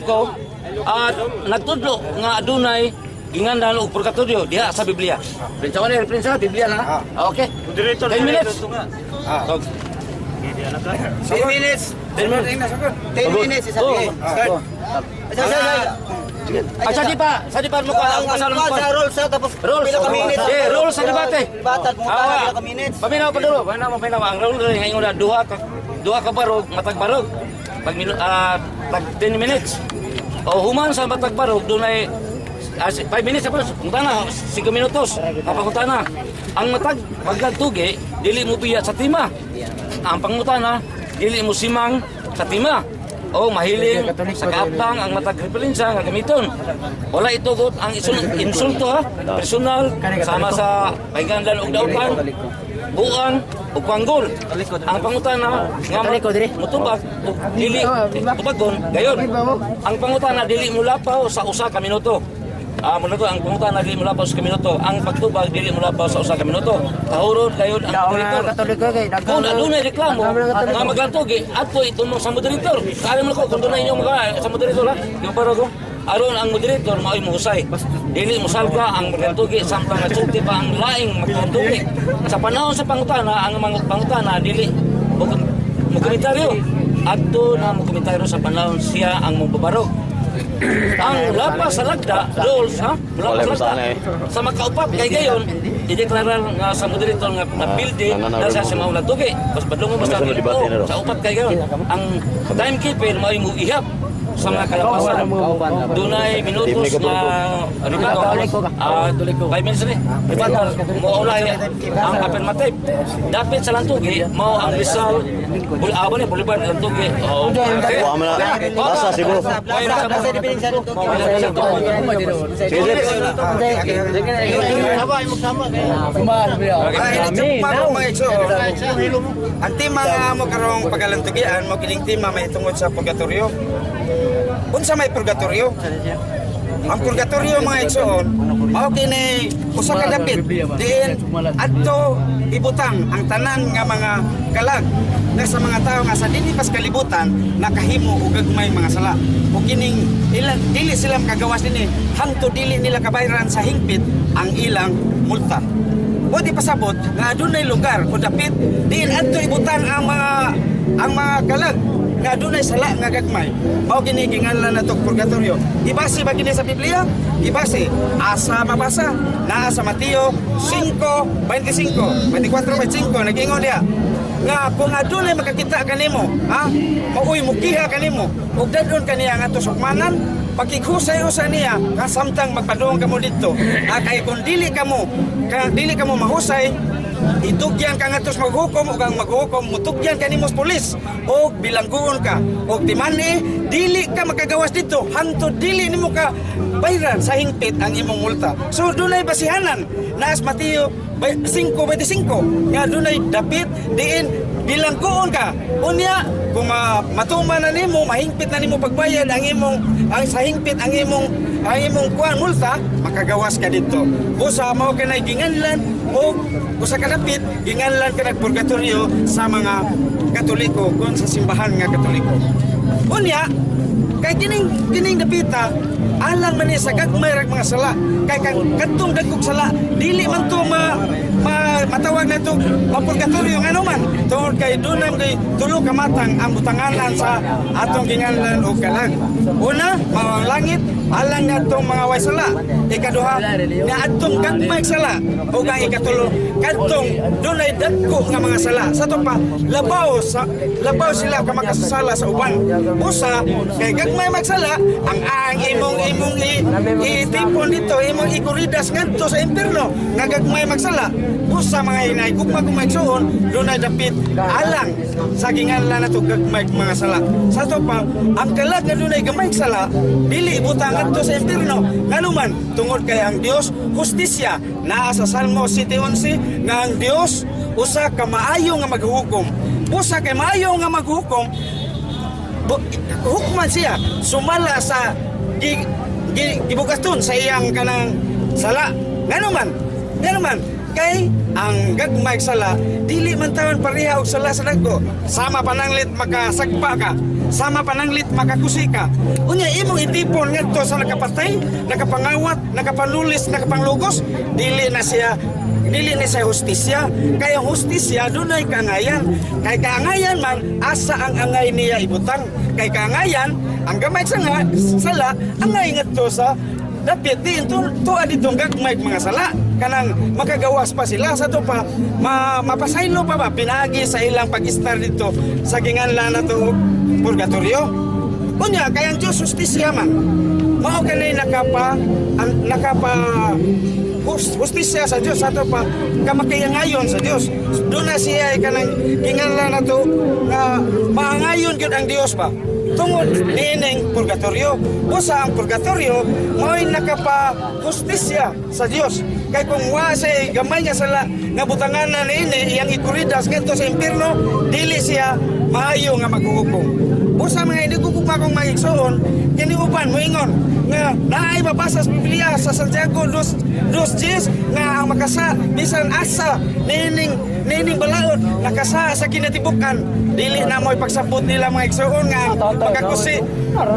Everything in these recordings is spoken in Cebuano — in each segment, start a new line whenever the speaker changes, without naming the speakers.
Ko at nagtudlo nga adunay ginganlan og purgatorio diha sa Biblia. Prinsa ni referensya Biblia na. Ah, okay. 10 minutes. So,
10 minutes.
10 minutes.
10 minutes isa.
Oh.
Start.
Ah, sa di pa mo ka ang
Ang
kasal mo.
sa rules sa tapos
Rules.
pila ka minutes.
Eh, rules sa debate.
Batad mo
Ah,
pila ka minutes.
Paminaw pa dulo, paminaw, paminaw. Ang rule rin ngayon na duha ka barog, matag barog. Pag tag 10 minutes. O human sa matag barog dunay 5 minutes pa pangutana, 5 minutos kapangutana. Ang matag paglantugi dili mo piya sa tima. Ang pangutana dili mo simang sa tima. O mahiling sa kaaptang ang matag referensya nga gamiton. Wala itugot ang insulto ha, personal sama sa pahinganlan og dautan, buang ug panggol. Ang pangutana nga mutubag ug dili tubagon gayon. Ang pangutana dili mulapaw sa usa ka minuto. Ah, muna to ang pangutana dili mulapaw sa minuto. Ang pagtubag dili mulapaw sa usa ka minuto. Tahurod gayon ang moderator. Kung adunay reklamo nga maglantugi adto itumong sa moderator. Kaalam ko kung dunay inyo mga sa moderator ha. Yung para ko aron ang moderator mao'y mohusay. Dili mosalga ang maglantugi samtang nagsulti pa ang laing maglantugi. Sa panahon sa pangutana, ang mga pangutana dili mo komentaryo. Adto na mo komentaryo sa panahon siya ang mobabarog. Ang lapas sa lagda, rules ha,
Wala
lapas sa
mo
lagda.
sana eh.
Sa makaupat kay gayon, ideklara nga sa moderator nga napildi
nananaw
na siya
mo.
sa mga tugi. Bas badlong mo basta
Ano sa debate na ro?
sa upat kay gayon. Ang timekeeper mao mo ihap sa mga kalapasan. Dunay minutos na rebuttal. Ah, 5 minutes ni. Rebuttal mo ulay ang affirmative. Dapat sa lantugi mao ang Rizal Bul awan ni Boulevard Lantugi. Oh.
Wa man na. Basa Cebu.
Plaza, plaza di piling sa
Sige, sir.
Ang tema nga mo karong pagalantugian mo kining tema may tungod sa purgatorio. Unsa may purgatorio? Ang purgatorio, mga igsoon, mao kini usa ka dapit diin adto ibutang ang tanan nga mga kalag na sa mga tawo nga sa dinhi pas kalibutan nakahimo og gagmay mga sala. O kining ilang dili sila makagawas dinhi hangtod dili nila kabayran sa hingpit ang ilang multa. O di pasabot nga adunay lugar o dapit diin adto ibutang ang mga kalag nga adunay sala nga gagmay. Mao kini ginganlan nato purgatorio. Ibase ba kini sa Biblia? Ibase. Asa mabasa? Naa sa Mateo 5:25, 24:25 nag-ingon diha nga kung adunay makakita kanimo, ha? Maoy mukiha kanimo ug dadon kaniya ngadto sa ugmanan, pakighusay usa niya nga samtang magpadung kamo didto. Ha, kay kung dili kamo mahusay, itugyan ka ngadto sa maghukom ug ang maghukom mutugyan kanimo sa pulis og bilangguon ka og timani dili ka makagawas didto hangtod dili nimo ka bayran sa hingpit ang imong multa. So dunay basihanan naas Mateo 5:25 nga dunay dapit diin bilangguon ka. Unya kung matuman na nimo, mahingpit na nimo pagbayad ang imong ang sa hingpit ang imong kuan multa, makagawas ka didto. Busa mao kanay ginganlan og usa ka dapit, ginganlan ka purgatorio sa mga Katoliko kon sa simbahan nga Katoliko. Unya kay kining kining dapita alang man ni sa gagmay rag mga sala, kay kang kadtong dagkog sala dili man to ma matawag na to mapurgatorio, ngano man tungod kay dunay kay tulo ka matang ang butanganan sa atong ginganlan og kalag. Una, mao ang langit alang ngadtong mga way sala. Ikaduha, na adtong gagmay sala, ug ang ikatulo, kadtong dunay dagko nga mga sala. Sa to pa labaw sila ka makasasala sa uban. Usa kay gagmay magsala ang imong imong itipon dito, imong ikuridas ngadto sa impierno nga gagmay magsala. Usa, mga inay, gugma kung maigsuon, dunay dapit alang sa ginganlan nato gagmay mga sala. Sa to pa ang kalag nga dunay gamay sala dili ibutang ngadto sa impierno, ngano man tungod kay ang Dios hustisya. Naa sa Salmo 7:11 nga ang Dios usa ka maayo nga maghukom. Usa kay maayo nga maghukom, hukman siya sumala sa gibugaton sa iyang kanang sala. Ngano man kay ang gagmay sala dili man tawon pareha og sala sa dagko. Sama pananglit makasagpa ka. Sama pananglit makakusi ka. Unya imong itipon ngadto sa nakapatay, nakapangawat, nakapanulis, nakapanglugos, dili na siya hustisya. Kaya hustisya dunay kaangayan. Kay kaangayan man, asa ang angay niya ibutang? Kay kaangayan, ang gamay sa nga sala angay ngadto sa dapit din tuwa ditong gagmay mga sala, kanang makagawas pa sila sa to pa mapasaylo pa ba pinaagi sa ilang pag-istar dito sa ginganlan na to purgatorio. Unya kay ang Diyos hustisya man, mao kanay nakapa hustisya sa Dios, ato pa kamakayangayon sa Dios. Doon na siya ay kanang ginganlan na to nga maangayon gyud ang Dios ba tungod niining purgatorio. Usa ang purgatorio mao'y nakapa hustisya sa Dios, kay kung wa siya gamay nga sala nga butangan na niini iyang ikuridas ngadto sa impierno, dili siya maayo nga maghuhukom. Busa mga hindi ko kung mga igsoon, kini uban moingon nga naay mabasa sa Biblia sa Santiago dos dos Diyes nga ang makasa bisan asa nining nining balaod nakasa sa kinatibukan, dili na mo ipagsabot nila, mga igsoon, nga ang makakusi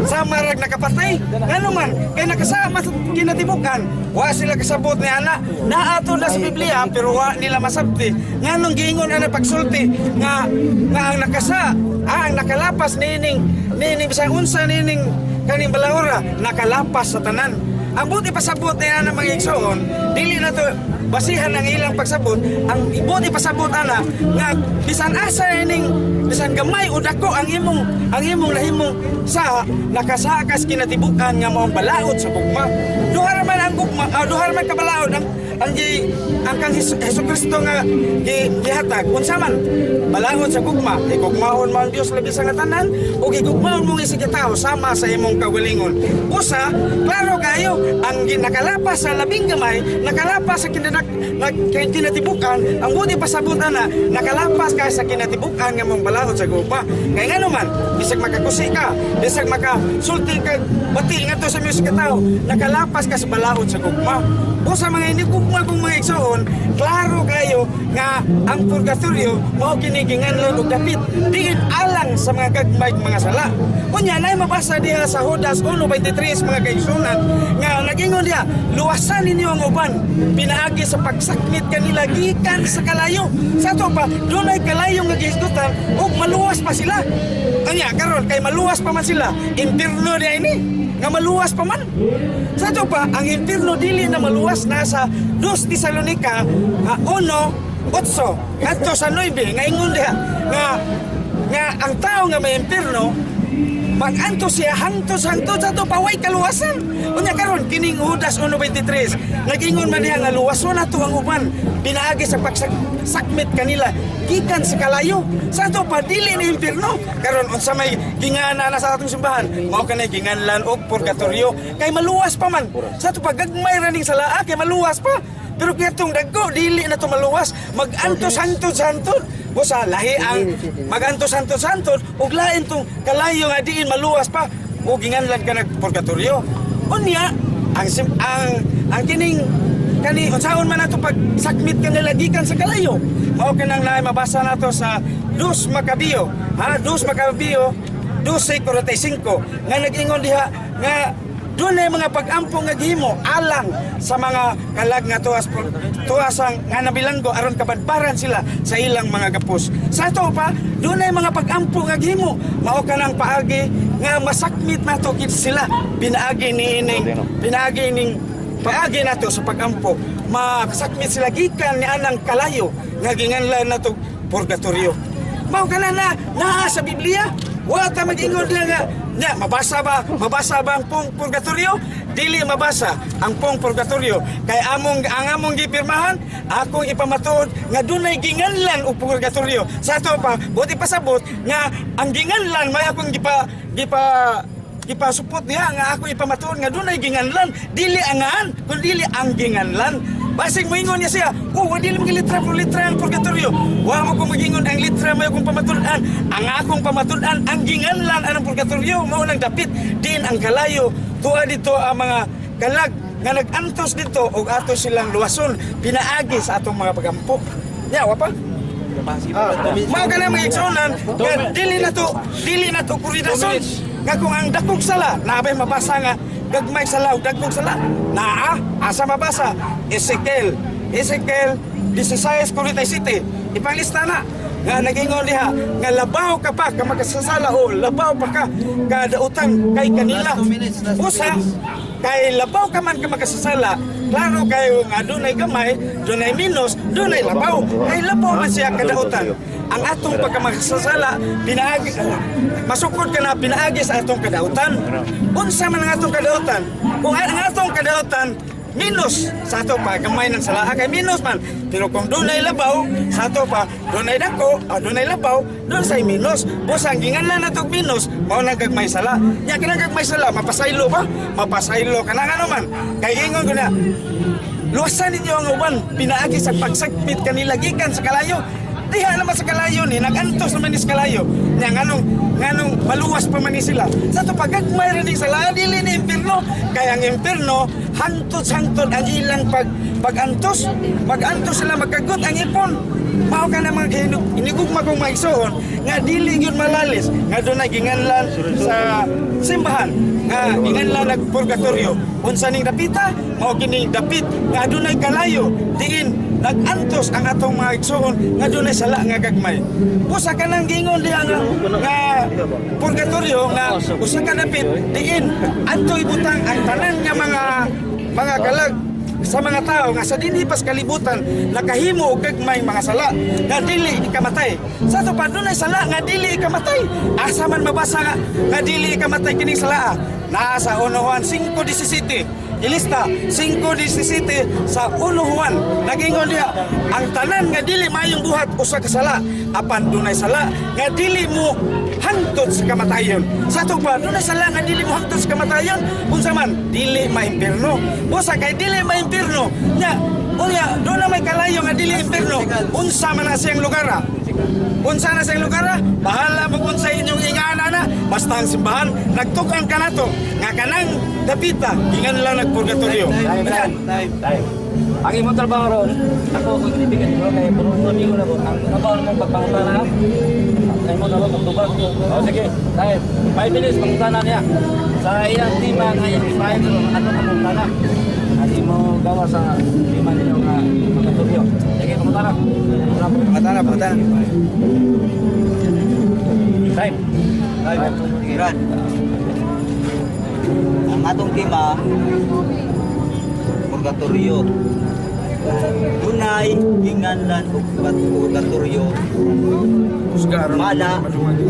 sama rag nakapatay. Ngano man kay nakasama sa kinatibukan, wa sila kasabot ni ana. Naato na sa Biblia pero wa nila masabti nganong giingon ana pagsulti nga nga ang nakasa ang nakalapas nining nining bisan unsa nining kaning balahura nakalapas sa tanan. Ang buti pasabot ni ana, mga igsoon, dili na to basihan ang ilang pagsabot. Ang buti pasabot ana nga bisan asa ining bisan gamay o dako ang imong nahimong sa nakasakas kinatibukan nga maong balaod sa gugma. Duha ra man ang gugma, duha ra man ka balaod ang gi ang kang Hesus Kristo nga gihatag. Unsa man balaod sa gugma? Higugmaon mo ang Dios labi sa nga tanan ug higugmaon mo ang isig ka tawo sama sa imong kaugalingon. Usa, klaro kayo ang nakalapas sa labing gamay nakalapas sa kinatibukan. Ang buti pasabot ana, nakalapas ka sa kinatibukan nga mong balaod sa gugma, kay ngano man bisag makakusi ka, bisag makasulti ka bati ngadto sa music ka tawo, nakalapas ka sa balaod sa gugma. Usa, mga hindi gugma kong mga igsoon, klaro kayo nga ang purgatorio mao kini ginganlan og dapit diin alang sa mga gagmay mga sala. Unya nay mabasa diha sa Judas 1:23, mga kaigsunan, nga nagingon diha, luwasan ninyo ang uban pinaagi sa pagsakmit kanila gikan sa kalayo. Sa ato pa dunay kalayo nga gihisgutan ug maluwas pa sila. Anya karon kay maluwas pa man sila, impierno diha ini nga maluwas pa man. Sa ato pa, ang impierno dili na maluwas na sa 2 Tesalonica 1:8 ngadto sa 9 nga ingon diha nga nga ang tao nga may impierno mag-anto siya hangtod hangtod sa ato pa way kaluwasan. Unya karon kining Judas 1:23 nagingon man diha nga luwason nato ang uban pinaagi sa pagsakmit kanila gikan sa kalayo. Sa ato pa dili ni impierno. Karon unsa may gingana na sa atong simbahan, mao kanay ginganlan og purgatorio kay maluwas pa man. Sa ato pa gagmay ra ning salaa kay maluwas pa. Pero kitong dagko dili na to maluwas, mag-antos hangtod sa hangtod. Busa lahi ang magantos hangtod sa hangtod ug lain tong kalayo nga diin maluwas pa ug ginganlan ka nag purgatorio. Unya ang ang kining kani unsaon man nato pag sakmit kanila gikan sa kalayo, mao kanang naay mabasa nato sa Dos Macabeo, ha, Dos Macabeo 12:45 nga nag-ingon diha nga doon mga pag-ampo nga gihimo alang sa mga kalag nga tuas tuas ang nga nabilanggo aron kabadbaran sila sa ilang mga gapos. Sa ato pa doon mga pag-ampo nga gihimo, mao kanang paagi nga masakmit nato gid sila pinaagi niining pinaagi ning paagi nato sa pag-ampo, masakmit sila gikan ni anang kalayo nga ginganlan nato purgatorio. Mao kana na naa sa Biblia. Wa ta mag-ingon na nga nya mabasa ba ang pong purgatorio? Dili mabasa ang pong purgatorio kay among ang among gipirmahan, akong ipamatuod nga dunay ginganlan og purgatorio. Sa ato pa buti pasabot nga ang ginganlan may akong gipa gipa gipasupot niya nga ako ipamatuod nga dunay ginganlan, dili angaan kun dili ang ginganlan. Basig moingon niya siya, "Oh, wa dili mga litra pro litra ang purgatorio." Wa mo ko magingon ang litra, may akong pamatud-an. Ang akong pamatud-an ang ginganlan anang purgatorio mao nang dapit din ang kalayo. Tuwa dito ang mga kalag nga nag-antos dito og ato silang luwason pinaagi sa atong mga pagampo. Nya wa pa. Mao ka na mga igsuonan nga dili na to korelason. Nga kung ang dakong sala, naabay mabasa nga gagmay sala ug dagkong sala. Naa asa mabasa? Ezekiel Ezekiel 16:47. Ipanglista na nga nagingon diha nga labaw ka pa ka makasasala o labaw pa ka kadautan kay kanila.
Last 2 minutes, last 2
Usa
minutes.
kay labaw ka man ka makasasala, klaro kayo nga dunay gamay, dunay minus, dunay labaw. Kay labaw man siya kadautan. Ang atong pagkamakasasala, pinaagi, masukod ka na pinaagi sa atong kadautan. Unsa man ang atong kadautan? Kung ang atong kadautan minus sa ato pa gamay ng sala kay minus man, pero kung dunay labaw sa ato pa, dunay dako o dunay labaw, dun say minus. Busa ang ginganlan natog minus, mao nang gagmay sala nya. Kanang gagmay sala, mapasaylo ba, mapasaylo kanang ano man. Kay ingon ko na, luwasan ninyo ang uban pinaagi sa pagsagpit kanila gikan sa kalayo. Diha naman sa kalayo ni nagantos naman ni sa kalayo nya, nganong maluwas pa man ni sila sa ato pagagmay rin ni sala? Dili ni impierno, kay ang impierno hangtod hangtod ang ilang pagantos, magantos sila, magkagot ang ipon. Mao ka na mga inigugma kong maigsoon nga dili gyud malalis nga doon ay ginganlan sa simbahan nga ginganlan nagpurgatorio. Unsa ning dapita? Mao kining dapit nga adunay kalayo diin nagantos ang atong mga igsoon nga dunay sala nga gagmay. Usa ka nang gingon diha nga purgatorio nga usa ka dapit diin adto ibutang ang tanan nga mga kalag sa mga tao nga sa dinhi pas kalibutan nakahimo og gagmay mga sala nga dili ikamatay. Sa ato pa dunay sala nga dili ikamatay. Asa man mabasa nga dili ikamatay kining sala? Naa sa 1 Juan 5:17. Ilista 5:17 sa 1 Juan. Nagingon diha, ang tanan nga dili maayong buhat usa ka sala, apan dunay sala nga dili mo hangtod sa kamatayon. Sa ato pa dunay sala nga dili mo hangtod sa kamatayon. Unsa man? Dili maimpierno. Busa kay dili maimpierno nya, unya doon na may kalayo nga dili impierno, unsa man na siyang lugar, ah? Unsa na siyang lugar, ah? Bahala mo kung sa inyong ingana na, basta ang simbahan nagtukan ka nato nga kanang dapita ingan lang nagpurgatorio.
Time, time,
Time.
time. Ang imong trabaho ron, ako kung kinibigan nyo, kaya puro amigo na ko, ang trabaho namang pagpangutana, ang imong trabaho pagtubag. O sige, time. 5 minutes, pangutana niya. Sa iyang tema nga iyang ipahin ron, ato pangutana. At imo gawa sa tema ninyo nga pagkaturyo. Sige, pangutana.
Pangutana, pangutana.
Time.
Time. Sige, Brad. Ang atong tema, purgatorio. Dunay ginganlan og purgatorio mala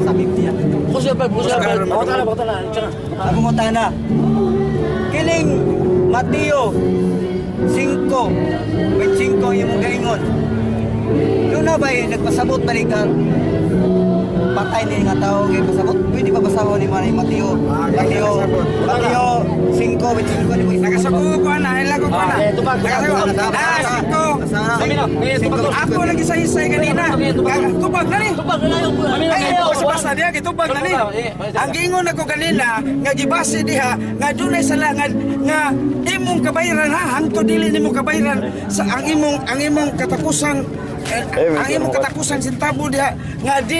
sa Biblia.
Kusya ba? Kusya ba? Pangutana, pangutana. Tsaka.
Ako mo na. Kining Mateo 5:5 imong gaingon. Doon na ba eh, nagpasabot ba ni ka patay ni nga tao kay pasabot? Pwede pa pasabot ni Manay Mateo.
Ah,
Mateo
nakasabot.
Mateo 5:5 ni mo.
Nakasuko ko na, ilag ko na.
Ah, eh, tubag, tubag,
Nakasuko.
tubag.
Ah, singko.
Sabi na, eh, tubag.
Ako lagi sa isay kanina. Tubag na ni.
Tubag na lang. Kami na
Ay,
kayo.
basta diha gitubag na ni. Ang giingon ako kanina nga gibase diha nga dunay sala nga imong kabayran, ha, hangtod dili nimo kabayran sa ang imong katapusan, eh, ang imong katapusan sentabo diha nga di,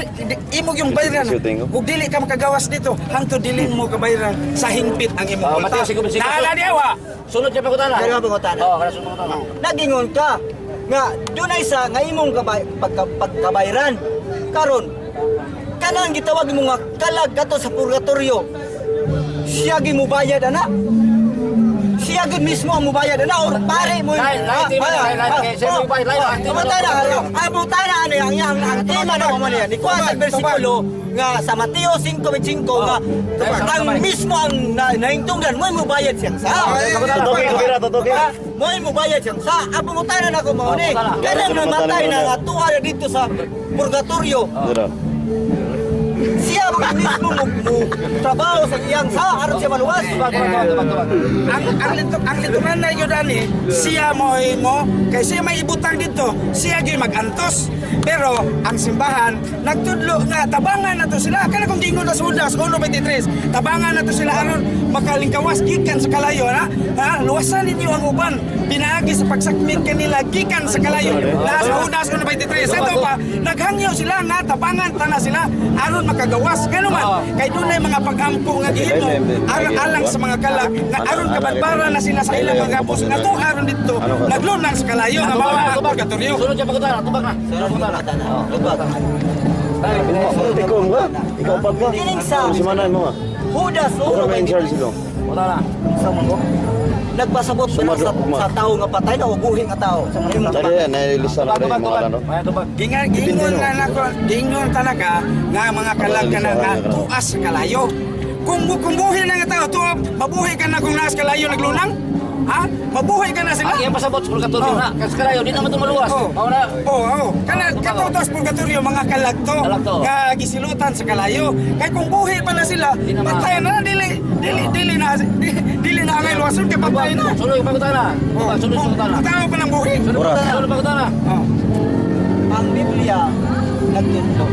imong yung bayran
Shooting ko.
ug dili ka makagawas dito hangtod dili mo kabayran sa hingpit ang imong
Ah,
multa.
Mateo, sige, sige.
Naala diha wa.
Sunod siya pangutana.
Sunod siya pangutana.
Oo, kada sunod pangutana.
Nagingon ka nga dunay sa nga imong pagkabayran karon kanang gitawag mo nga kalag kato sa purgatorio, siya gi mubayad ana, siya gid mismo ang mubayad ana or pare mo?
Lain, lain tema na, lain, lain. Okay, siya mubayad, lain, ang tema
Pumunta
na.
na, ang pumunta na ano ang tema na mo niya ni kuha sa bersikulo nga sa Mateo 5:5 nga ang mismo ang nahingtungdan mo mubayad siyang sa
Tutuki, kubira, tutuki.
Ha? Mo'y mubayad siyang sa ang pangutana na ako mao ni kanang namatay na nga tuwa na dito sa purgatorio
Dira.
siya. Siya ba mismo mo trabaho sa iyang sa aron siya maluwas.
Tubag, tubag, tubag, tubag.
Ang lituran na yun ani, siya mo mo kay siya may ibutang dito, siya gyud magantos. Pero ang simbahan nagtudlo nga tabangan nato sila. Kana kung giingon na sa Judas 1:23, tabangan nato sila aron makalingkawas gikan sa kalayo, ha? Ha, luwasan ninyo ang uban pinaagi sa pagsakmit kanila gikan sa kalayo. Na sa Judas 1:23. Sa pa naghangyo sila nga tabangan tana sila aron makagawas. Ngano man kay dunay mga pag-ampo nga gihimo aron alang sa mga kalag nga aron kabadbara na sila sa ilang mga gapos nga to aron didto naglunang sa kalayo nga mao ang purgatorio.
Sunod siya pagkutana, tubag na.
Sunod pagkutana.
Tikom ka? Ikaw pa ka?
Kining sa
Ano si Manay mo nga?
Judas
Ikaw may in charge
1:23.
ito.
Wala na.
Sa mga nagpasabot ba na sa tao nga patay na o buhi nga tao?
Tadi yan, nailista na
Tubag,
rin
tubag,
mga
tubag.
ano.
May tubag.
Gingan gingon na nako, gingon talaga nga mga kalag ka na nga tuas sa kalayo. Kung buhi na nga tao, tuwa, mabuhi ka na kung naas kalayo naglunang? Ha? Mabuhi ka na sila?
Ang iyang pasabot sa purgatorio
Oh.
na. Kasi kalayo, di naman ito maluwas.
Oh.
Mao na.
Oo, oh, kana kato to sa purgatorio mga kalagto
Kalagto.
nga gisilutan sa kalayo. Kay kung buhi pa na sila,
Di na ma-
patay na dili dili dili na dili, dili na angay luwason kay patay na.
Sunod yung pagkutana.
Oh,
Sunod yung pagkutana.
Ang tao pa ng buhi.
Sunod
Oras.
sunod pagkutana.
Oh.
Ang Biblia nagtudlo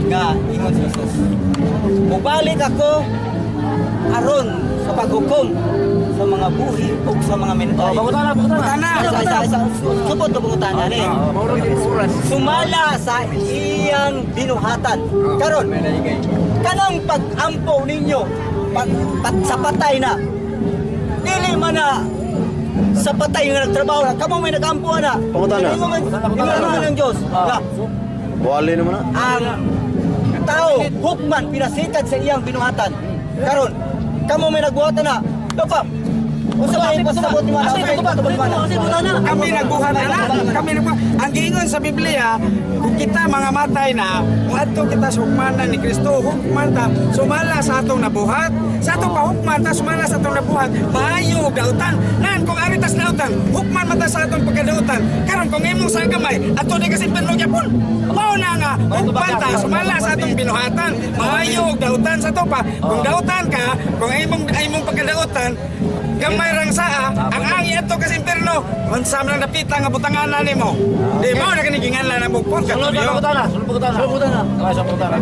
nga ingon si Jesus. Mubalik ako aron sa paghukom sa mga buhi ug sa mga
Oh,
minatay.
pagkutana, pagkutana.
Pagkutana.
Isa, isa, isa. Supot to pangutana ni. Sumala sa iyang binuhatan. Karon, kanang pag-ampo ninyo sa patay na dili man na sa patay nga nagtrabaho na kamo may nag-ampo na.
Pangutana.
Ingon man ng Diyos. Nga,
Wali naman na.
ang tao hukman pinasikat sa iyang binuhatan. Karon, kamo may nagbuhatan na. Dapa. Unsa may pasabot ni mga
Asa yung tubag? Asa yung pagkutana?
Kami nagbuhat na, kami nagbuhat. Ang giingon sa Biblia, kung kita mga matay na, muadto kita sa hukmanan ni Kristo, hukman ta, sumala sa atong nabuhat. Sa atong pahukman ta, sumala sa atong nabuhat, maayo og dautan. Nan, kung ari tas dautan, hukman man ta sa atong pagkadautan. Karon kung imong sa gamay, ato di kasi impierno gyapon. Mao na nga, hukman ta, sumala sa atong binuhatan, maayo og dautan sa to pa. Kung dautan ka, kung imong imong pagkadautan, gamay rang saa, ang angi ato kasi impierno, unsa man ang dapita nga butanganan nimo. Di mo na kini ginganlan ang bukod
Sunod yung pagkutana. Sunod pagkutana. Sunod pagkutana. Okay, sunod pagkutana.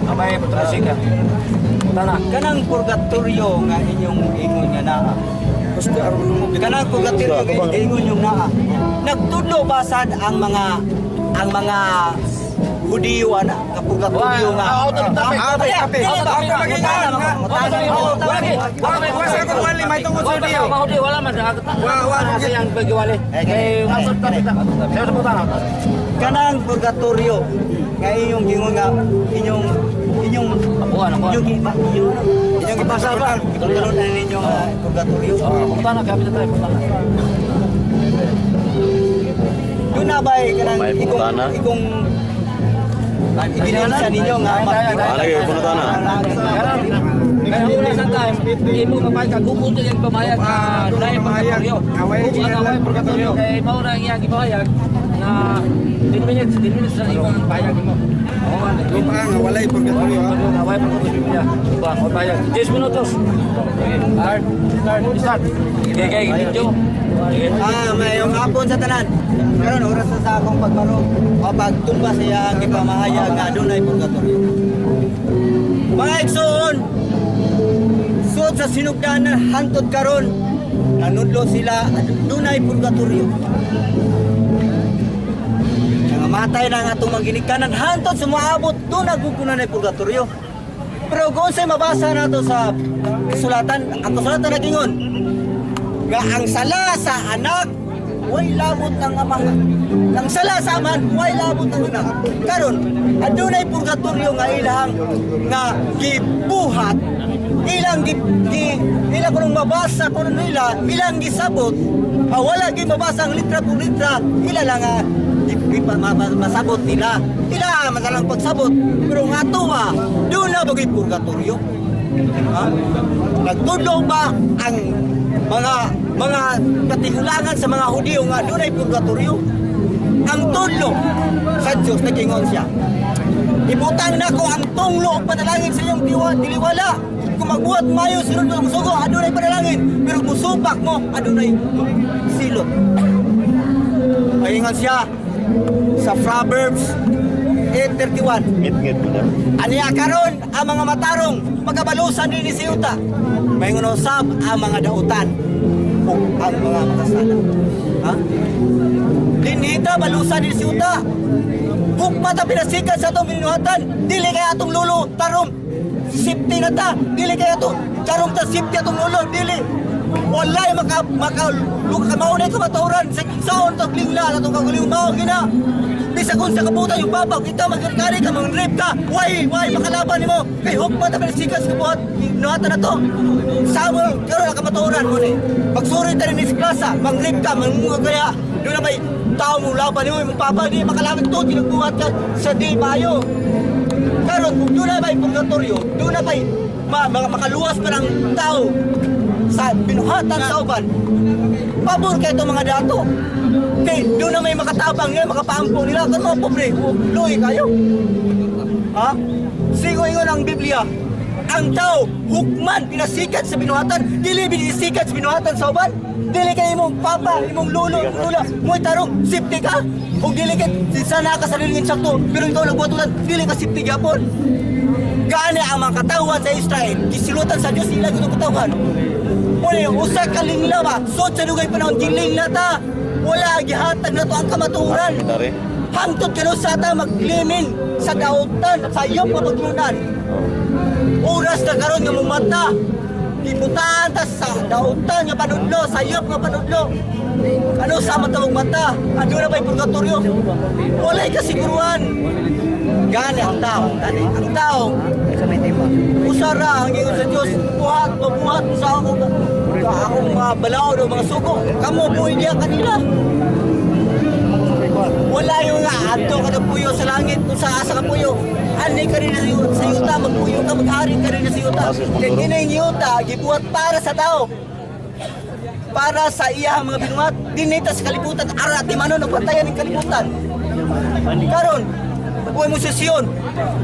Okay, pagkutana. Pagkutana.
Kanang purgatorio nga inyong ingon nga naa. Kanang purgatorio nga ingon yung naa. Nagtudlo ba sad ang mga Hudiyo ana nga purgatorio nga?
Out of topic.
Out of topic.
Dili ba?
Out of topic.
Pangutana, pangutana.
Wa sa ko wali may tungod sa Diyo.
Wa wala man.
Wa, wa.
Sa iyang pagiwali. Kay out of topic na. Sunod pagkutana.
Kanang purgatorio nga inyong gingon nga inyong inyong
Akuan, akuan.
inyong inyong inyong gibasa ba? Gitulon na ninyo nga purgatorio.
Oh, pagkutana, kapit na tayo, pagkutana.
Doon na ba kanang
May
ikong
pangutana.
ikong ibinilsa ninyo nga
Ah, lagi, pangutana.
Karon, kaya una sa time, imo mapagkagubot yung pamayag na dahil purgatorio.
Away,
Kung ang away purgatorio, kay mao na ang iyang gipahayag na 10 minutes, 10 minutes na imong pahayag nimo. Oo,
Di pa nga walay purgatorio. Ha?
Away purgatorio niya. Diba, ang pahayag. 10 minutos. Okay, start, start, start. Okay, okay, video. Okay.
Ah, mayong hapon sa tanan. Karon oras na sa akong pagbarog o pagtumba sa iyang gipamahayag nga adunay purgatorio. Mga igsoon, suod sa sinugdanan hantod karon, nanudlo sila adunay purgatorio. Nangamatay na ang atong mga ginikanan hantod sa moabot doon nagkukunan ay purgatorio. Pero kung unsay mabasa nato sa kasulatan, ang kasulatan nagingon, nga ang sala sa anak way labot ang amahan. Ang sala sa amahan way labot ang anak. Karon, adunay purgatorio nga ilahang nga gibuhat, ilang gi, gi ilang kunong mabasa kuno nila, ilang gisabot, wala gi mabasa ang litra por litra, ila lang nga di, di pa masabot nila. Ila man lang pagsabot, pero nga tuwa, doon na bagay purgatorio. Ha? Nagtudlo ba ang mga katigulangan sa mga Hudiyo nga dunay purgatorio? Ang tudlo sa Diyos nagingon siya. Ibutang nako ang tunglo og panalangin sa iyong diwa, diliwala. Kung magbuhat mayo sunod mo musugo, adunay panalangin. Pero musupak mo, adunay silot. Pahingan siya sa Proverbs 8:31.
Ngit-ngit mo na.
Aniya karon ang mga matarong pagkabalusan din si yuta. Maingon usab ang mga dautan ug ang mga makasala. Ha? Dinita balusan din si yuta. Hukma ta pinasikat sa atong binuhatan, dili kay atong lulo tarom safety na ta, dili kay ato tarong ta safety atong lulo, dili. Walay maka maka luka maunay ka matawran sa saon tag lingla atong kagaling mao gina. Bisa kung sa kabutan yung babaw, kita magkari ka, mang-rape ka, why makalaban nimo? Kay hukma ta pinasikat sa buhat, binuhatan na to. Samuel, karon ang kamatuoran mo ni. Pagsuri ta rin sa klasa, mang-rape ka, mangunga kaya, doon na may tao mo laban nimo, imong papa, di makalawit to, ginagbuhat ka sa di maayo. Karon kung doon na may purgatorio, doon na may makaluwas pa ng tao sa binuhatan sa uban. Pabor kay itong mga dato. Kay doon na may makatabang nila, makapaampo nila. Kan mga pobre, luhi kayo. Ha? Sigo ingon ang Biblia. Ang tao, hukman, pinasikat sa binuhatan, dili binisikat sa binuhatan sa uban. Dili kay imong papa, imong lolo, imong lola, mo'y tarong, safety ka. Kung dili kay sana ka sa sariling insakto, pero ikaw nagbuhatulan, dili ka safety gyapon. Gani ang mga katawan sa Israel, gisilutan sa Dios ila gitong katawan. Muna usa ka lingla ba, sod sa dugay panahon gilingla ta. Wala gihatag na to ang kamatuoran.
Dari.
Hangtod kano sa ta maglimin sa dautan, sa iyong pamaglunan. Oras na karon nga mumata. Gibutaan ta sa dautan nga panudlo, sa iyop nga panudlo. Ano sa matawag mata? Ano na ba'y purgatorio? Wala'y kasiguruan. Gani ang tao, gani ang tao. Usara ang ingon sa Dios, buhat, mabuhat sa ako sa akong mga balaod o mga sugo. Kamo buhi niya kanila. Wala yung nga adto ka na puyo sa langit kung sa asa ka puyo. Ani ka rin sa yuta, magpuyo ka, maghari ka rin sa yuta. Kaya kining yuta, gibuhat para sa tao. Para sa iya ang mga binuhat, dinita sa kalibutan, ara ti manon nagpatayan ng kalibutan. Karon, buhay mo susiyon.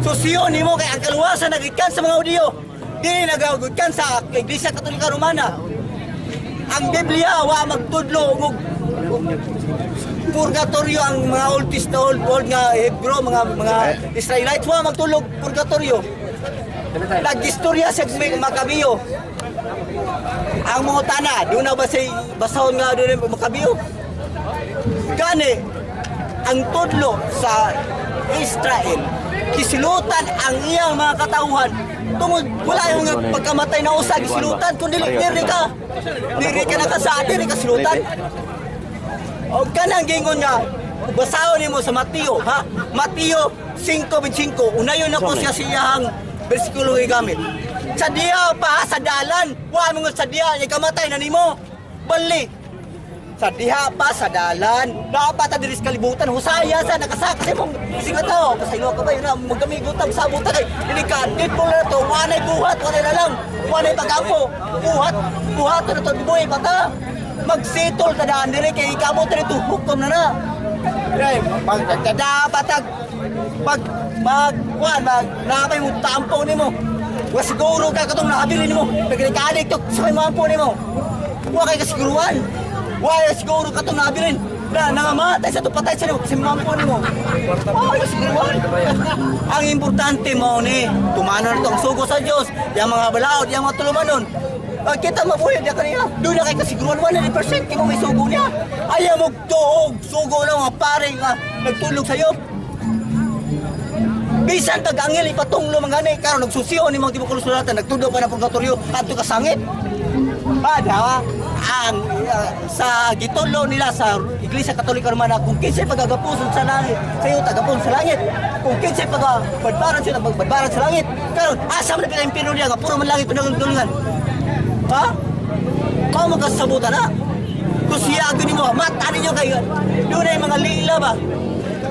Susiyon nimo kay ang kaluwasan nagikan sa mga Hudiyo. Dili nagagikan sa Iglesia Katolika Romana. Ang Biblia wa magtudlo og purgatorio ang mga Old Testament, old, old nga Hebrew, mga Israelites wa magtulog purgatorio. Nagistorya sa Makabiyo. Ang mga tana, doon na ba say basahon nga doon na Makabiyo? Gani, ang tudlo sa Israel, kisilutan ang iyang mga katauhan tungod wala yung nga pagkamatay na usa gisilutan kun dili diri ka nakasa diri ka silutan. O kanang gingon nga basahon nimo sa Mateo, ha? Mateo 5:25, unayon ako siya sa iyang bersikulo gigamit. Sa diha pa sa dalan, wa mo nga sa diha ikamatay na nimo. Bali. Sa diha pa sa dalan, dapat ta diri sa kalibutan husaya sa nakasaka sa imong isig ka tao, pasaylo ka ba yun na magkamigutang sabutan kay dili ka dito na to, wanay buhat, wanay na lang, wanay pagampo, buhat, buhat na to buhay pa ta. Magsitol ta daan diri kay ikabot diri hukom na na. Dai, pag dapat pag mag kuan mag napay mo tampo nimo. Wa siguro ka katong nakabili nimo. Nagrekaadik to sa may mampo nimo. Wa kay kasiguruan. Wa kay siguro katong nabilin na nangamatay sa tupatay sa nimo kasi mampo nimo. Wa kay kasiguruan. Ang importante mo ni tumano na to ang sugo sa Dios, yang mga balaod, yang mga tulumanon. Pag kita mabuhay niya kanina, doon na kay kasiguruan 100% kung may sugo niya. Ayaw mo tuog, sugo lang mga pare nga nagtulog sa'yo. Bisan pag angel ipatunglo man gani karon nagsusiyo ni mga tibuok sulatan nagtudo pa na purgatorio adto ka sangit. Ah, dawa ang sa gitulo nila sa Iglesia Katolika Romana kung kinsay pagagapuson sa langit sa iyo tagapon sa langit, kung kinsay pagabadbaran sila magbadbaran sa langit. Karon asa man pila impyerno niya nga puro man langit pinagdulungan, ha? Kau makasabutan na kung siya agad nimo mata ninyo kay doon ay mga lila ba,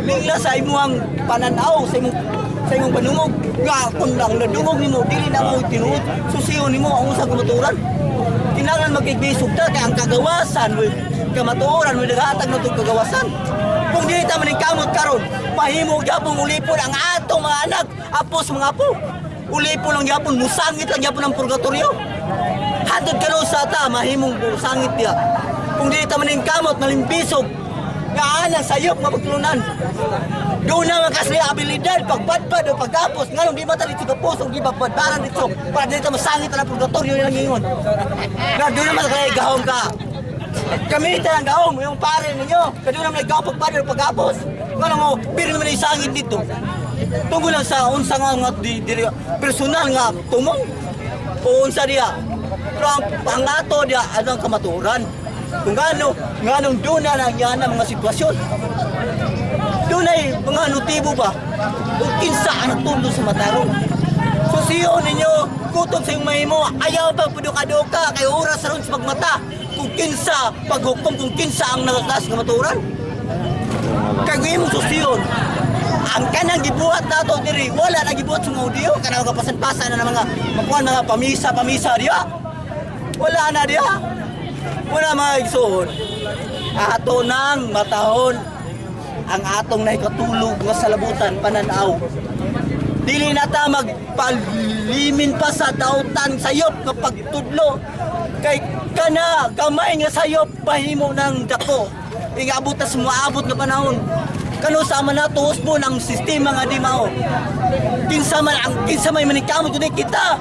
lila sa imuhang pananaw, sa imong panungog nga kung ang nadungog nimo dili na mo tinuod susiyo nimo ang usa kamatuoran. Kinahanglan magkigbisog ta kay ang kagawasan with kamatuoran with naghatag na itong kagawasan. Kung dili ta maningkamot karon, mahimo gyapon ulipon ang atong mga anak, apo sa mga apo. Ulipon lang gyapon, musangit lang gyapon ang purgatorio. Hatod karon sa ta, mahimong musangit diya. Kung dili ta maningkamot, malimbisog, nga anang sayop nga pagtulunan. Doon na makasli abilidad, pagbadbad o pagkapos. Nganong di mata dito kapos o di pagbadbaran dito. Para dito masangit ang purgatorio nilang ingon. Nga doon naman kaya gahom ka. Kami ang gahom, yung pare ninyo. Kaya doon naman gahom pagbadbad o pagkapos. Nganong mo, pero naman isangit dito. Tungkol lang sa unsa nga nga di, di, personal nga tumong o unsa diya. Pero ang ato diya ano ang kamaturan. Kung ano, nganong doon na lang yan ang mga sitwasyon. Doon ay mga notibo ba? O kinsa ang nagtulo sa matarong. Susiyo ninyo, kutob sa iyong mahimo, ayaw pag puduka-duka, kay oras ron sa pagmata. Kung kinsa, paghukom, kung kinsa ang nagkakas nga maturan. Kay imong susiyon, ang kanang gibuhat nato diri, wala na gibuhat sa mga audio, kanang kapasan-pasan na ng mga makuha mga pamisa-pamisa diya. Wala na diya. Wala mga igsoon. Ato nang matahon ang atong nahikatulog nga salabutan pananaw. Dili na ta magpalimin pa sa dautan sayop nga pagtudlo kay kana gamay nga sayop pahimo ng dako. Ingabot ta sa moabot nga panahon. Kano sa man nato husbon ang sistema nga di mao. Kinsa man ang kinsa may maningkamot kundi kita.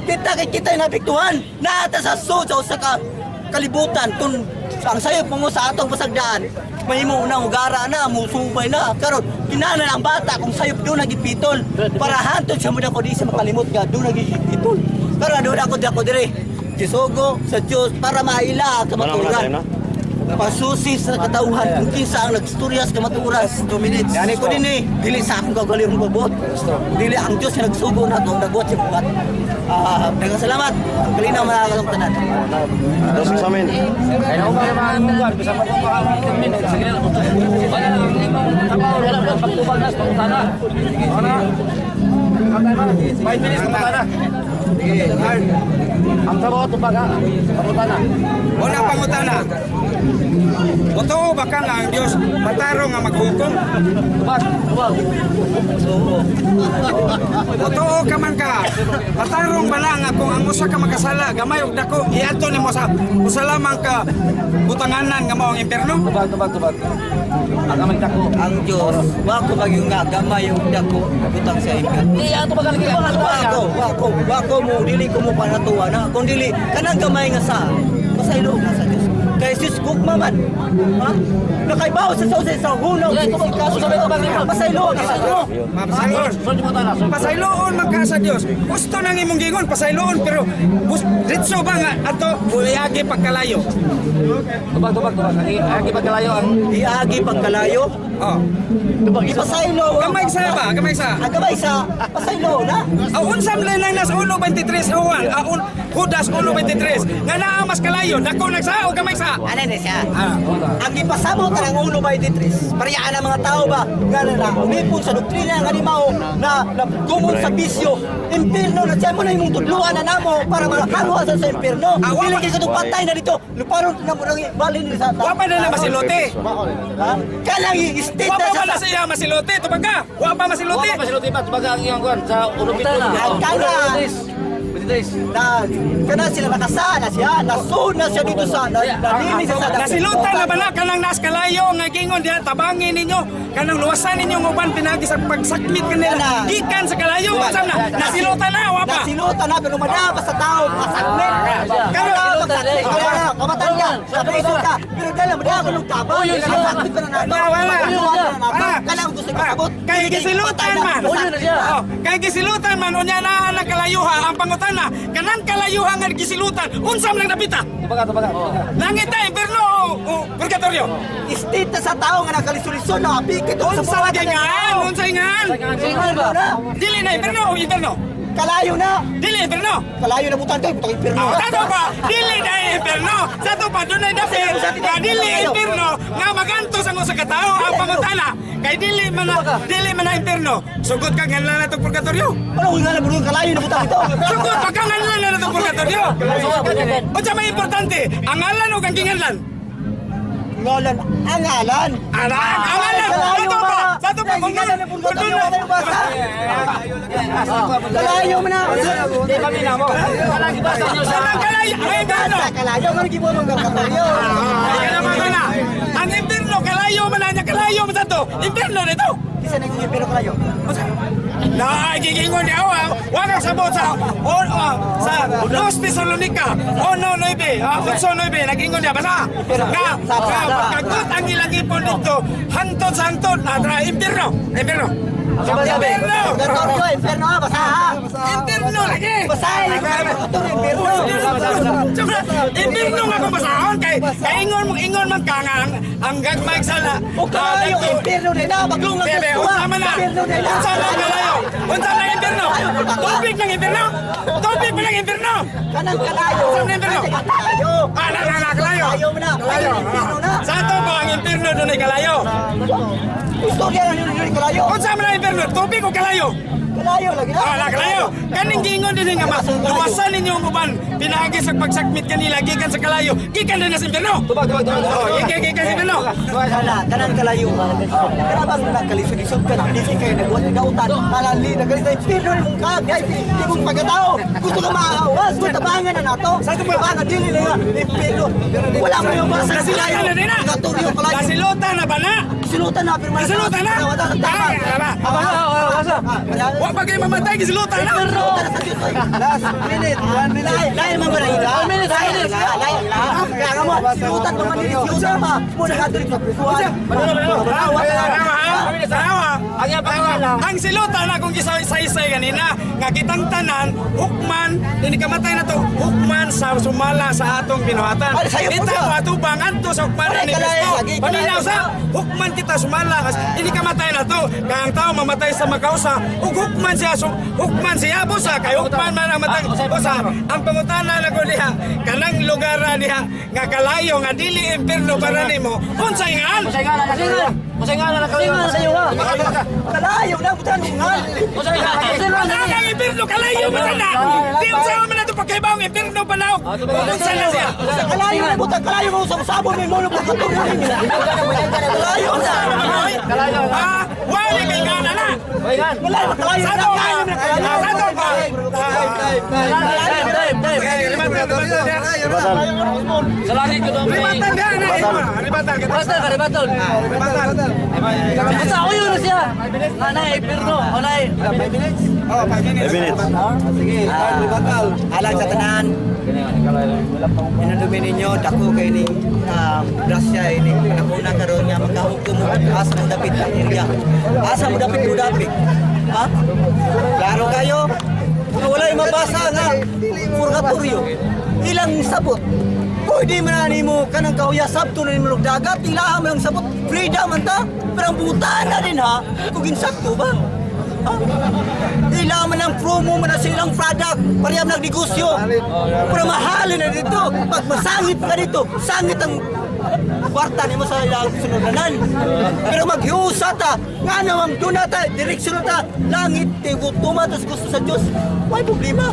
Kita kay kita naapektuhan. Naata sa sud sa usa ka kalibutan kung ang sayop mo sa atong pasagdaan mahimo na ugara na musubay na karon kinahanglan ang bata kung sayop doon nagipitol para hantod siya mo ko di siya makalimot nga doon nagipitol pero doon ako di ako dire gisugo sa Dios para maila ang kamaturan pasusi sa katauhan kung kinsa ang nagstorya sa kamatuoran. 2 minutes. Yani ko din eh, dili sa akong kagalirong pagbuot. Dili ang Diyos nga nagsugo na itong nagbuot sa buhat. Ah, daghang salamat. Ang kalinaw mga katong tanan.
Dos sa amin.
Kaya na ba naman ang lugar, bisa pa pa 10 minutes. Sige lang. Wala lang ang imong trabaho, wala lang pagtubag na sa pangutana. Ano? 5 minutes pangutana. Sige, ang trabaho tubag ha. Pangutana.
Una pangutana. Totoo ba ka nga ang Dios matarong nga maghukom?
Tubag, tubag.
Totoo ka man ka. Matarong ba na nga kung ang usa ka makasala gamay og dako iadto nimo sa usa lamang ka butanganan nga mao ang impierno?
Tubag, tubag, tubag. Ang aming dako.
Ang Diyos, wako magyung nga gamay yung dako butang sa impyerno.
Di ato ba lagi
Wako, wako, wako mo dili ko mo panatuwa na kung dili kanang gamay nga sa pasaylo ka sa Diyos. Kay sis gugma man. Ha? Nakaibaw sa sauce sa hunaw. Pasaylo ka sa Diyos.
Mapasayloon. Pasayloon man ka sa Dios. Gusto nang imong gingon pasayloon pero ditso ba nga ato buliagi pagkalayo?
Tubag, tubag, tubag. Agi pagkalayo ang
Iagi pagkalayo.
Oh.
Ipasaylo.
Gamay sa ba? Gamay sa.
Ang gamay sa pasaylo na.
Ang unsam lang nas 1:23 Juan, aun Judas 1:23. Nga naa mas kalayo, dako nagsa o gamay sa.
Ano na siya?
Ah.
Ang gipasabot ang 1:23. Pariyaan ang mga tao ba nga na ulipon sa doktrina nga ni Mao na na gumon sa bisyo. Impierno na siya mo na imong tudluan na namo para makaluwa sa impierno.
Ah,
Dili kay katong patay na dito. Luparon na mo nang balin ni sa
Wa pa na na masilote.
Ha? Kanang i-state
Wa
na
pa
sa
ba na siya masilote? Tubag ka. Wa pa masilote.
Wala pa sila tiba, tubag ang iyong kuan sa ulo pito.
Ang kana na kana sila nakasala siya, nasuna siya dito sa na, nalinis siya sa
Nasilutan na bala kanang nas kalayo nga gingon diha tabangin ninyo kanang luwasan ninyo ng uban pinagi sa pagsakmit kanila
Kana.
gikan sa kalayo unsam na nasilutan na wa pa.
Nasilutan na pero madapa sa tao, pasakmit.
Karon,
Kaya kaya kamatan ka, sa ka. Pero dala madapa nung tabang. Pasakmit pa na nato.
Wala.
Wala. Kanang gusto ko sabot.
Kay gisilutan man. Oh, kay gisilutan man unya na ang kalayuha ang pangutana kanang kalayuha nga gisilutan unsa man ang napita?
Tubag, tubag.
Langit na impierno o purgatorio.
State na sa tao nga nakalisod-lisod na apikit
Unsa lagi ngan? Unsa ngan? Dili na impierno o impierno?
Kalayo na.
Dili impierno.
Kalayo na butan kay butang impierno.
Ah, sa pa, dili na impierno. Sa to pa dunay dapit nga dili impierno nga magantos ang usa ka tawo ang pangutana kay dili man na impierno. Sugot ka nganlan na tong purgatorio.
Ano nga na butang kalayo na butang ito?
Sugot pa ka nganlan na tong purgatorio. Unsa may importante, ang ngalan o ang ginganlan?
Ngalan, ang ngalan.
Alan, ang alan.
Kalayo
Sa to pa,
ba?
sa to pa kung
Kalayo na purgatorio, wala yung basa. Kalayo man na.
Di kami na mo. Kanang gibasa niyo sa
Kanang kalayo, ay impierno.
Basa, kalayo man gibuhat ang purgatorio.
Ay kana man na. Ang impierno kalayo man na niya, kalayo man sa to. Impierno dito.
Isa na yung pero kalayo.
Na gigingon niya wa wa kang sabot sa o sa Los Tesalonica 1:9, 8:9, nagingon niya basta nga nga pagkagut ang ilang ipon dito hantod sa hantod na tra impierno, impierno.
Sabi,
Impierno.
purgatorio, impierno ha, basa ha.
Impierno lagi.
Basa, purgatorio, impierno.
Impierno nga kung basahon kay kaingon mong ingon man ka nga ang gagmay sala.
O kalayo, impierno din na, baglong ang
Bebe,
gusto ha.
unsa man na?
Impierno din na.
Unsa man kalayo? Unsa man impierno? Tubig ng impierno? Tubig pa ng impierno?
Kanang kalayo.
Unsa man impierno?
Ay, kalayo.
Ah, na, na, na, kalayo.
Kalayo man na.
Kalayo.
Impierno na.
Sa ato ba ang impierno doon ay kalayo?
Istorya na yun yun, kalayo.
Unsa man ang impierno? Tubig o kalayo?
Kalayo lagi na.
Ah, na, kalayo. Kaning giingon din nga ma, luwasan ninyo ang uban. Pinaagi sa pagsakmit kanila gikan sa kalayo. Gikan din na sa impierno.
Tubag, tubag, tubag.
Oh, gikan gikan sa impierno.
Kana, kanang kalayo. Kana bang nakalisod-lisod ka na, di kayo nagwat ng dautan. Halali, nagalisod, impierno ni mong kag, ay, di mong pagkatao. Gusto ka maawas, gusto tabangan na nato. Tabangan, dili na nga, impierno. Wala mo yung basa sa
Nasilutan
kalayo.
na din na.
Purgatorio, kalayo.
Nasilutan na ba na?
Silutan na, pero
Nasilutan na? Ay, ala ba? Wa pa kayo mamatay, gisilutan na.
Last minute, 1 minute. Lain man ba na ila? 1 minute, 1 minute. Lain, lain. Kaya nga mo, silutan pa man din, silutan pa. Muna ka dito sa prisuan.
Tawa, tawa.
Ang iyang pangalan.
Ang silutan akong gisaysay kanina nga kitang tanan hukman ini kamatay na to hukman sa sumala sa atong binuhatan.
Ay, sayo po
Kita
siya.
mo atubang anto sa hukmanan
Ay,
ni
kalay,
Kristo.
lagi, kalay.
Paminaw sa hukman kita sumala kas ini kamatay na to kay ang tao mamatay sa makausa ug hukman siya hukman siya busa kay hukman man ang matang usa ang pangutana nako diha kanang lugar diha nga kalayo nga dili impierno para nimo, unsay ngan?
Unsay ngalan na kayo? Unsay ngalan na kayo?
Kalayo na, butan mo nga.
Unsay ngalan?
Ang ang impierno kalayo man na. Di unsa man na to pagkaibaw ang impierno pa na. Unsa na siya?
Kalayo na, butan kalayo mo, usab-usabon mo, mo, purgatorio ninyo. Kalayo na.
Kalayo.
Ah, wala kay ngana na.
Uy, ngan.
Wala, kalayo
Sa
na.
to ba? Sa to ba?
Time, time, time.
Ribatan, ribatan.
Sa langit ko doon.
Ribatan diha na. Ribatan kita.
Basta ka, rebatol.
Ribatan.
Basta ako yun na siya. Nanay, pirno. Onay.
Oh, 5 minutes.
5 minutes.
Sige, alang sa tanan. Inandumin ninyo, dako kay ning grasya ini panahon karon nga makahukom mo asa mo dapit ang area. Asa mo dapit mo dapit. Ha? Klaro kayo? Nga walay mabasa nga purgatorio. Ilang sabot. Pwede man na nimo kanang kahuya sabto na nimo og dagat, ilaha mo lang sabot. Freedom man ta. Pero ang buta na din ha, kung ginsabto ba? Ha? Ila man ang promo man ang silang product. Pareham nagnegosyo. Pero mahalin na dito. Pag masangit ka dito, sangit ang kwarta nimo sa ilang sunudanan. Pero maghiusa ta, nga namang doon na ta, direksyon na ta, langit, tigo, tumatos gusto sa Diyos. May problema.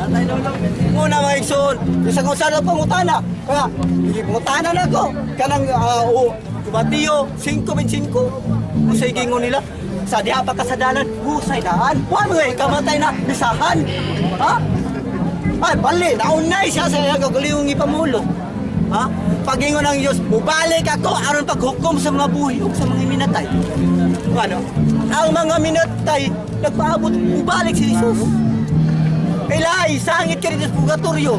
Muna mga igsoon, isa kung saan ang pangutana. Kaya, hindi pangutana na ko. Kanang, o, Mateo 5:25. Usay gingon nila. Sa diha pa kasadalan, husay daan. Wa mo eh, kamatay na, bisahan. Ha? Ay, bali, naunay siya sa iyang kagalingong ipamulo. Ha? Pagingon ng Diyos, mubalik ako aron paghukom sa mga buhi ug sa mga minatay. Ano? Ang mga minatay, nagpaabot, mubalik si Jesus. Ilay, sangit ka rito sa purgatorio.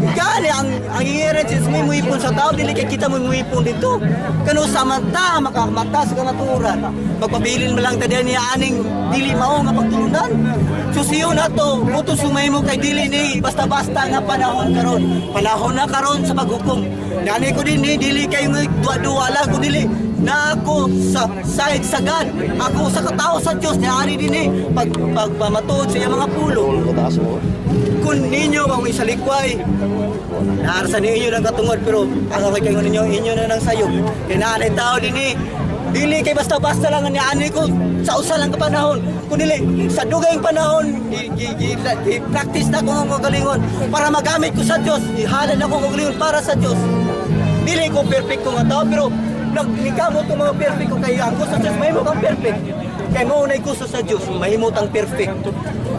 Gani ang ingiran sa may muipon sa tao dili kay kita mo muipon dito. Kano sa mata makamata sa kamaturan. Magpabilin man lang ta diyan niya aning dili mao nga pagtulunan. Susiyo na to, muto sumay mo kay dili ni basta-basta nga panahon karon. Panahon na karon sa paghukom. Gani ko din ni dili kayo nga duwa-duwa lang ko dili na ako sa side sa God. Ako sa katao sa Dios ni ari din eh pag pagpamatuod sa iyang mga pulo
Taas mo.
Kung ninyo ang isalikway, naarsa ninyo ng katungod, pero ang okay kayo ninyo, inyo na ng sayop. Kaya naanay tao din eh. Dili kay basta-basta lang ang niani ko sa usa lang ka panahon. Kung dili, sa dugayng panahon, i-practice na ko ang kagalingon para magamit ko sa Dios. Ihalad ako ang kagalingon para sa Dios. Dili ko perfecto nga tao, pero nagnikamot tong mga perfect ko kay ang gusto sa Diyos, mahimo kang perfect. Kay mao nay gusto sa Diyos, mahimo tang perfect.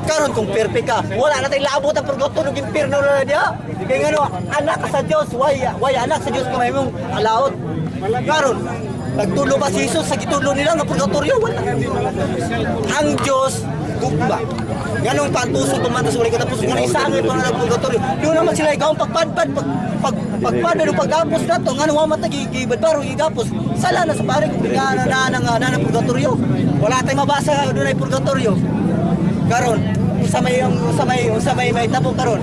Karon kung perfect ka, wala na tayong laabot ang purgatorio ug impierno na diha. Kay ngano, anak ka sa Dios, why anak sa Dios ka mahimong alaot. Karon, nagtulo ba si Jesus sa gitulo nila nga purgatorio? Wala. Ang Diyos, gugma. Nganong pantusok tumata sa walay katapusan, nganong isangit pa na purgatorio. Doon naman sila ikaw ang pagpadpad, pagpadpad o pagapos na to, nganong wa man gibadbaro gigapos. Sala na sa pare kung na na na na, na, na purgatorio. Wala tayong mabasa doon ay purgatorio. Karon, usa may mahitabo karon.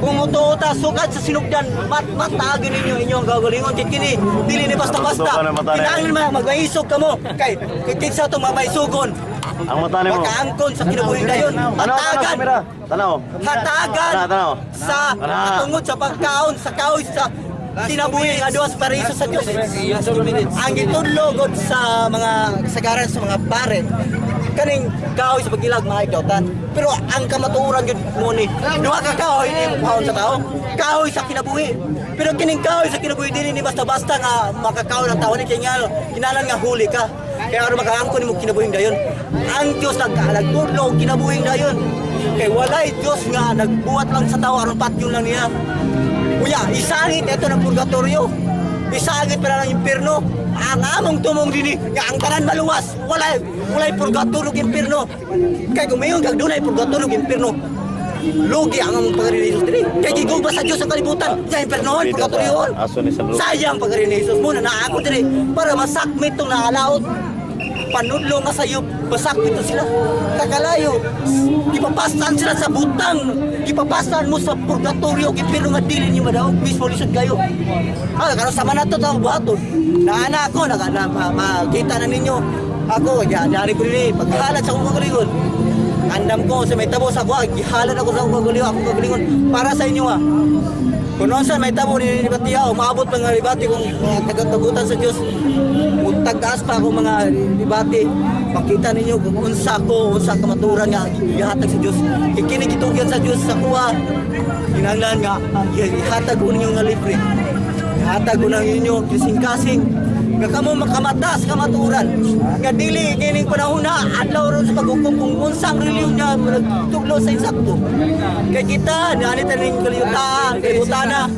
Kung uto-uta sukad sa sinugdan, matagi ninyo inyong gagalingon kay kini dili ni basta-basta.
Tutukan ang mata na yan.
Kinahanglan magmaisog kamo kay kay kinsa tong mamaisugon.
Ang mata nimo.
Makaangkon sa kinabuhi dayon.
Tanaw, tanaw,
Hatagan.
kamera. Tanaw.
Hatagan
Tanaw, tanaw.
sa
Tanaw.
katungod sa pagkaon sa kahoy sa kinabuhi nga duha sa paraiso sa Dios. Ang gitudlo god sa mga kasagaran sa mga pare kaning kahoy sa paggilag maay dautan. Pero ang kamatuoran gyud mo ni duha ka kahoy ni kaon sa tao, kahoy sa kinabuhi. Pero kining kahoy sa kinabuhi dili ni basta-basta nga makakaon ang tao ni kay nga kinahanglan nga huli ka. Kaya aron makaangkon nimo kinabuhing dayon. Ang Dios nagtudlo og kinabuhing dayon. Kay walay Dios nga nagbuhat lang sa tao aron patyon lang niya. Kuya, isangit ito ng purgatorio. Isangit para ng impierno. Ang among tumong dini, nga ang tanan maluwas. Walay purgatorio ug impierno. Kay kung mayon kag dunay purgatorio ug impierno, lugi ang among pagari ni Jesus diri. Kay gigugma sa Dios ang kalibutan. Sa impiernohon, purgatoryohon.
Aso ni San Lucas.
Sayang pagari ni Jesus mo na naa ako diri para masakmit tong naalaot panudlo nga sayop, basakit to sila. Kakalayo, ipapasan sila sa butang, ipapasan mo sa purgatorio, pero nga dili niyo madaog, mismo lisod kayo. Ah, karon sama na to tao buhaton. Naana ako, naka, na, makita na ninyo. Ako, ya, dari ko rin, paghalat sa akong kagalingon. Andam ko sa may tabo sa ako, ah, gihalat ako sa akong kagalingon, akong kagalingon para sa inyo ah. Kung noon may tabo ni Libati, umaabot mga libati kung mga taga-tagutan sa Diyos. Kung tag-aas pa ako mga libati, makita ninyo kung unsa ko, unsa kamaturan nga gihatag sa Diyos. Kini gitugyan sa Diyos sa kuha. Kinahanglan nga gihatag ko ninyo nga libre. Gihatag ko nang inyo kasing-kasing nga kamo makamata sa kamaturan nga dili kining panahon na adlaw ron sa paghukom kung unsang relihiyon niya nagtuglo sa insakto kay kita naanit ning kalibutan kalibutana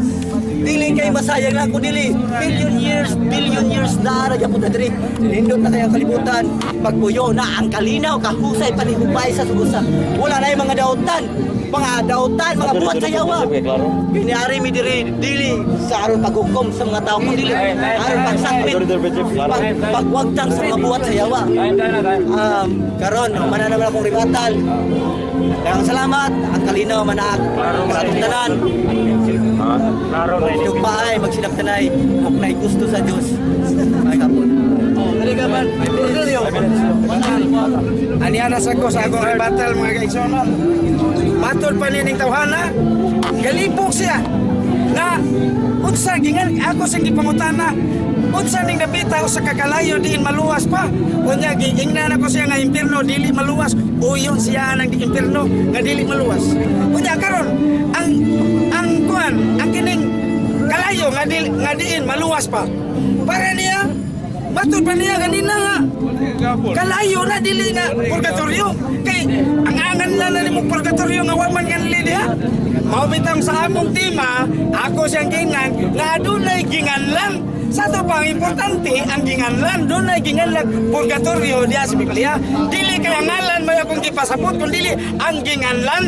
dili kay masayang lang kun dili billion years, billion years na ra gyapon na diri. Nindot na kayang kalibutan pagpuyo na ang kalinaw kahusay panihupay sa sugusa. Wala na yung mga dautan, mga dautan, mga buhat sa yawa. Kiniari mi diri dili sa aron paghukom sa mga tao kun dili aron pagsakmit, pagwagtang sa mga buhat sa yawa. Karon mana naman akong ribatal. Daghang salamat ang kalinaw manaak sa atong tanan. Yung paay magsinagtanay kung nay gusto sa Dios. May kapon.
Aniya na sa ko sa akong rebuttal, mga kaigsuonan. Matod pa nining tawhana, galibok siya na unsa gingan ako sing gipangutana, unsa ning dapita usa ka kalayo diin maluwas pa. Unya giingnan ako siya nga impierno dili maluwas, uyon siya nang di impierno nga dili maluwas. Unya karon ang kuan ang kining kalayo nga dili, nga diin maluwas pa. Para niya matod pa niya ganina nga kalayo na dili na purgatorio kay ang angan na na nimo purgatorio nga wa man kanli diha. Mao bitang sa among tema ako siyang gingan nga adunay ginganlan. Sa ato pang importante ang ginganlan, dunay ginganlan purgatorio diha sa Biblia. Dili kay ang ngalan may akong gipasabot kun dili ang ginganlan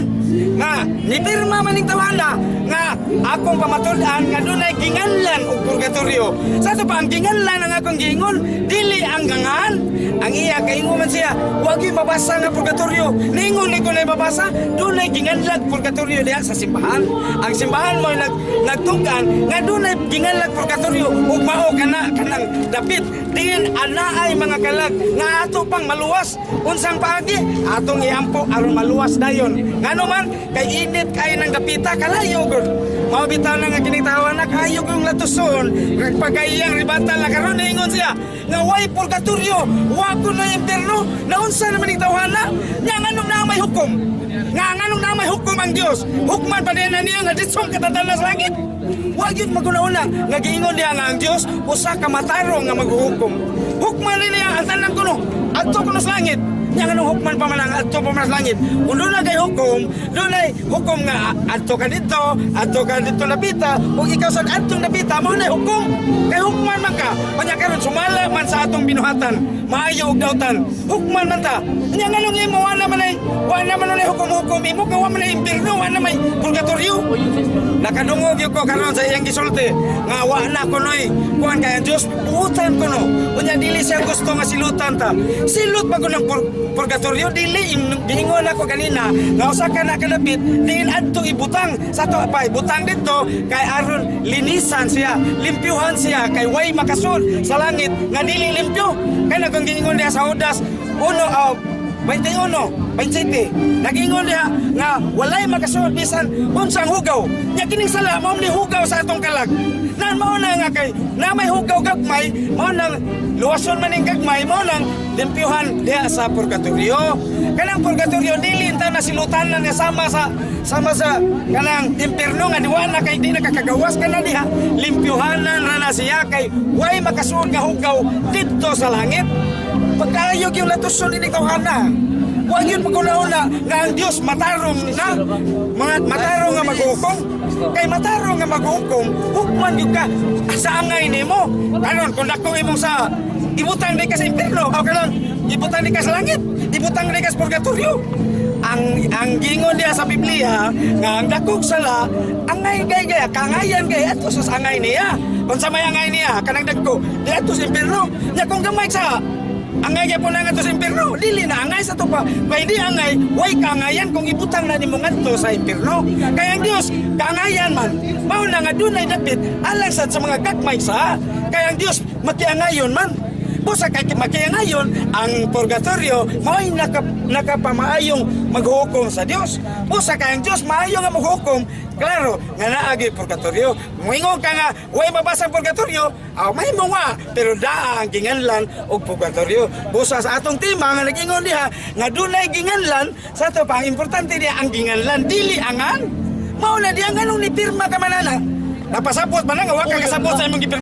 nga nipirma maning tawana nga akong pamatud-an nga dunay ginganlan og purgatorio. Sa ato pa ang ginganlan ang akong giingon, dili ang gangan. Ang iya kaingon man siya, wag yung mabasa nga purgatorio. Ningon ni ko na mabasa, dunay ginganlag purgatorio diha sa simbahan. Ang simbahan mo nagtugan nga dunay ginganlag purgatorio ug mao kana kanang dapit. Diin anaay mga kalag nga ato pang maluwas. Unsang paagi? Atong iampo aron maluwas dayon. Ngano man kay init kay nang dapita, kalayo gud. Mao bitaw na nga kining tawa na kayo kung latuson pagkaiyang ribatal na karon, ingon siya nga way purgatorio, wa ko na impierno. Naunsa naman ning tawhana nya? Nganong naa may hukom? Nga nganong naa may hukom ang Dios? Hukman pa din na niya nga ditsong katadala sa langit. Wa gyud maguna-una nga giingon niya nga ang Dios usa ka matarong nga maghuhukom. Hukman ni niya ang tanan kuno adto kuno sa langit. Nya nganong hukman pa man ang adto pa man sa langit? Kung doon na kay hukom, doon ay hukom nga adto ka dito napita, ug ikaw sa adtong napita mao na hukom. Kay hukman man ka. Unya karon sumala man sa atong binuhatan, maayo og dautan. Hukman man ta. Nya nganong imo wala man ay hukom-hukom imo ka wa man ay impierno, wa na may purgatorio? Nakadungog gyud ko karon sa iyang gisulti nga wa na kunoy kuan kay ang Dios buutan kuno. Unya dili siya gusto nga silutan ta. Silot pa kuno purgatorio dili giingon ako kanina nga usa ka na kadapit diin adto ibutang sa to pa ibutang didto kay aron linisan siya, limpyuhan siya kay way makasud sa langit nga dili limpyo. Kay nagong giingon niya sa Judas 1 oh, 21, 27. Nagingon niya nga walay makasulod bisan unsang hugaw. Nya kining sala mao ni hugaw sa atong kalag. Na mao na nga kay na may hugaw gagmay, mao nang luwason man ning gagmay, mao nang limpyuhan diha sa purgatorio. Kanang purgatorio dili ta na silutan na nga sama sa kanang impierno nga diwa na kay di nakakagawas ka na diha. Limpyuhanan ra na siya kay way makasulod nga hugaw didto sa langit. Pagkaayog yung latuson ini tawhana. Huwag yun paguna-una nga ang Diyos matarong na mga matarong nga maghukom. Kay matarong nga maghukom, hukman yun ka sa angay nimo. Karon kung dako imong sa ibutang di ka sa impierno, o karon ibutang di ka sa langit, ibutang di ka sa purgatorio. Ang gingon diya sa Biblia nga ang dakog sala angay gay gay kangayan gay ato sa angay niya. Kung sa may angay niya kanang dagko di ato sa impierno. Nya kung gamay sa angay gyapon na ngadto sa impierno, dili na angay sa tupa. Kay di angay, way kangayan kung ibutang na nimo ngadto sa impierno. Kay ang Dios kangayan man. Mao na nga dunay dapit alang sad sa mga gagmay sa. Kay ang Dios makiangayon man. Busa kay makiangayon ang purgatorio mao'y nakapamaayong maghukom sa Dios. Busa kay ang Dios maayo nga maghukom, klaro nga naagi purgatorio. Moingon ka nga way mabasa ang purgatorio, aw may mo nga, pero daa ang ginganlan og purgatorio. Busa sa atong tema nga nagingon diha nga dunay ginganlan sa ato pa ang importante diha ang ginganlan dili angan. Mao na diha nganong ni pirma ka manana. Napasabot man nga wa ka kasabot sa imong gipirma.